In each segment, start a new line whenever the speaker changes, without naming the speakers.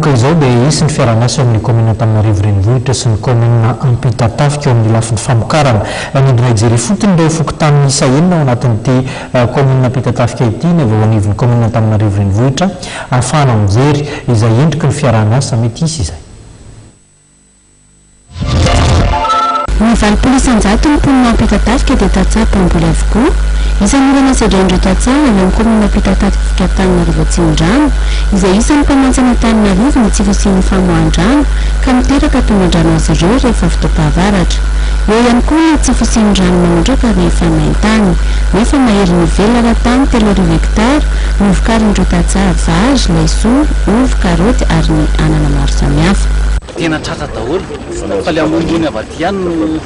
Manomboka izao dia hisy ny fiaraha-miasa eo amin'ny kaominina Antananarivo Renivohitra sy ny kaominina Ampitatafika eo amin'ny lafiny famokarana. Nidina hijery ifotony ireo fokontany miisa enina ao anatin'ity kaominina Ampitatafika ity ny avy eo anivon'ny kaominina Antananarivo Renivohitra ahafahana mijery izay endriky ny fiaraha-miasa mety hisy izay.
Ny 80% ny mponina ao Ampitatafika dia tantsaha mpamboly avokoa. Isan'ny olana sedrain'ireo tantsaha avy amin'ny kaominina Ampitatafika Antananarivo Atsimondrano, izay isan'ny mpamatsy an'Antananarivo ny tsy fisian'ny famoahan-drano ka miteraka tondradrano azy ireo rehefa fotoam-pahavaratra. Eo ihany koa ny tsy fisian'ny rano manondraka rehefa main-tany, nefa maherin'ny velaran-tany 3000 hektara no vokarin'ireo tantsaha vary, laisoa, ovy, karaoty ary ny anana maro samihafa.
Tena tratra daholo fa le ambonimbony avy aty ihany no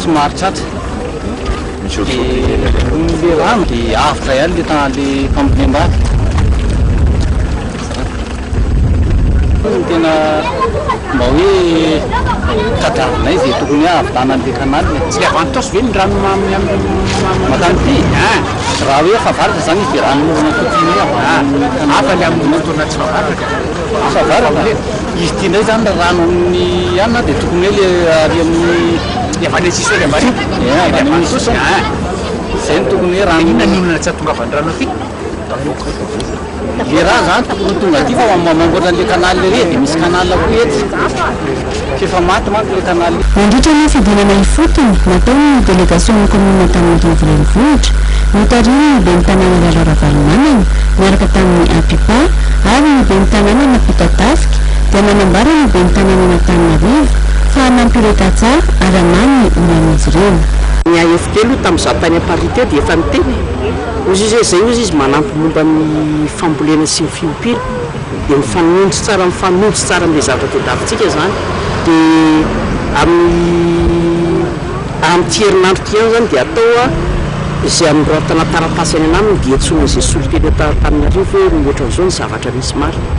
somary tratra de le rano de avotra ihany le ta le fambolem-bary. Ny tena mba hoe tadiavinay ze tokony hoe ahavitana an'le canal e.
Tsy le avy any Itaosy ve ny rano
Mankany ity? Raha hoe fahavaratra zany izy de rano fotsiny hoe avy any canal.
Hafa le amin'ny fotoana tsy fahavaratra.
Fahavaratra? Izy ity indray zany raha rano amin'ny anona dia tokony hoe le ary amin'ny.
Le avy any Sisony ambany.
Ie, avy any amin'ny Sisony. Zay no tokony hoe rano.
Inona ny olana tsy ahatongavan'ny rano aty?
Le rano zany tokony ho tonga aty fa mamboatra an'le canal ery dia misy canal koa etsy. F'efa maty manko le canal.
Nandritra ny fidinana ifotony nataon'ny delegasion'ny kaominina Antananarivo Renivohitra, notarihin'ny ben'ny tanàna Lalao Ravalomanana, niaraka tamin'ny Apipa ary ny ben'ny tanànan'Ampitatafika, dia nanambara ny ben'ny tanànan'Antananarivo fa hanampy ireo tantsaha ary hamaha ny olan'izy ireo.
Ny AFD aloha tamin'izaho tany Paris teo dia efa niteny, hozy izy hoe izay hozy izy manampy momba ny fambolena sy ny fiompiana. Dia mifanonjo tsara mifanojo tsara amin'ilay zavatra tadiavintsika izany. Dia amin'ny amin'ity herinandro ity ihany izany dia atao izay anoratana taratasy any anaminy dia iantsoana izay solontena eto Antananarivo hoe ohatran'izao ny zavatra misy marina.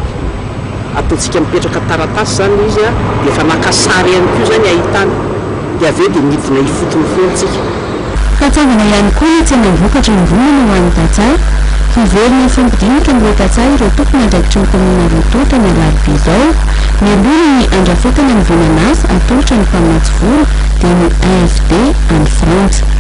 Ataontsika mipetraka taratasy izany ilay izy dia efa naka sary ihany koa izany ahitana. Dia avy eo dia midina ifotony foana tsika.
Hatsangana ihany koa ny tsenam-bokatra iombonana ho an'ny tantsaha. Hiverina hifampidinika amin'ireo tantsaha ireo tompon'andraikitry ny kaominina roa tonta ny alarobia izao, mialoha ny handrafetana ny vinan'asa atolotra ny mpamatsy vola dia ny AFD any Frantsa.